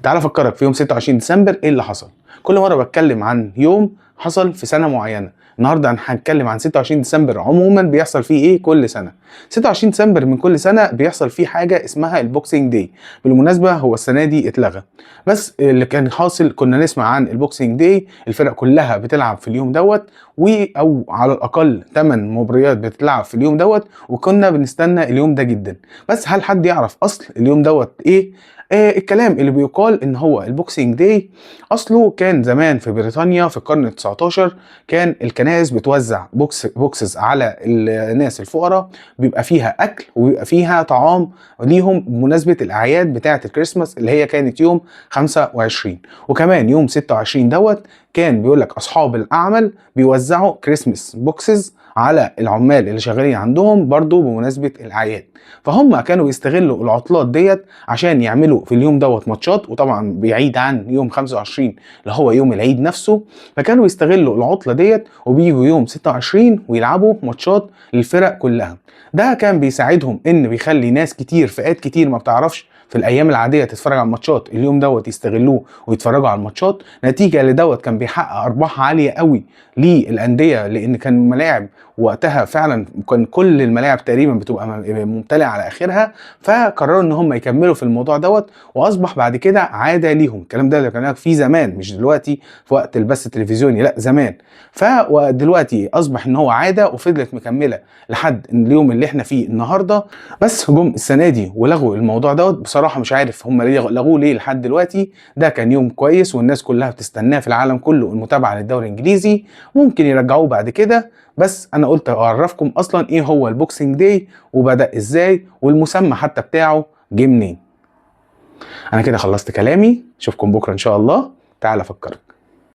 تعال افكرك في يوم 26 ديسمبر ايه اللي حصل. كل مرة بتكلم عن يوم حصل في سنة معينة، النهارده هنتكلم عن 26 ديسمبر عموما بيحصل فيه ايه كل سنة. 26 ديسمبر من كل سنة بيحصل فيه حاجة اسمها ال Boxing Day. بالمناسبة هو السنة دي اتلغى، بس اللي كان حاصل كنا نسمع عن ال Boxing Day، الفرق كلها بتلعب في اليوم دوت، او على الاقل 8 مباريات بتتلعب في اليوم دوت، وكنا بنستنى اليوم ده جدا. بس هل حد يعرف اصل اليوم دوت ايه؟ الكلام اللي بيقال ان هو ال Boxing Day اصله كان زمان في بريطانيا في القرن ال19، كان الكنائس بتوزع boxes على الناس الفقراء، بيبقى فيها اكل وبيبقى فيها طعام ليهم بمناسبة الاعياد بتاعه الكريسماس اللي هي كانت يوم 25، وكمان يوم 26 دوت كان بيقول لك اصحاب الاعمال بيوزعوا Christmas boxes على العمال اللي شغالين عندهم برضو بمناسبة الأعياد. فهم كانوا بيستغلوا العطلات ديت عشان يعملوا في اليوم دوت ماتشات، وطبعا بعيد عن يوم 25 اللي هو يوم العيد نفسه، فكانوا يستغلوا العطلة ديت وبيجوا يوم 26 ويلعبوا ماتشات للفرق كلها. ده كان بيساعدهم ان بيخلي ناس كتير، فئات كتير ما بتعرفش في الايام العادية تتفرج على الماتشات، اليوم دوت يستغلوه ويتفرجوا على الماتشات. نتيجة لدوت كان بيحقق ارباح عالية قوي للانديه، لان كان الملاعب وقتها فعلا كان كل الملاعب تقريبا بتبقى ممتلئة على اخرها. فقرروا ان هم يكملوا في الموضوع دوت، واصبح بعد كده عادة ليهم. الكلام ده اللي كان في زمان، مش دلوقتي في وقت البث التلفزيوني، لا زمان. فدلوقتي اصبح ان هو عادة وفضلت مكملة لحد اليوم اللي احنا فيه النهارده. بس جم السنة دي ولغوا الموضوع دوت. بصراحة مش عارف هم ليه لغوه ليه لحد دلوقتي. ده كان يوم كويس والناس كلها بتستناه في العالم كله، المتابعة للدوري الانجليزي. ممكن يرجعوه بعد كده، بس انا قلت اعرفكم اصلا ايه هو ال Boxing Day وبدأ ازاي والمسمى حتى بتاعه جه منين. انا كده خلصت كلامي، اشوفكم بكره ان شاء الله. تعال افكرك.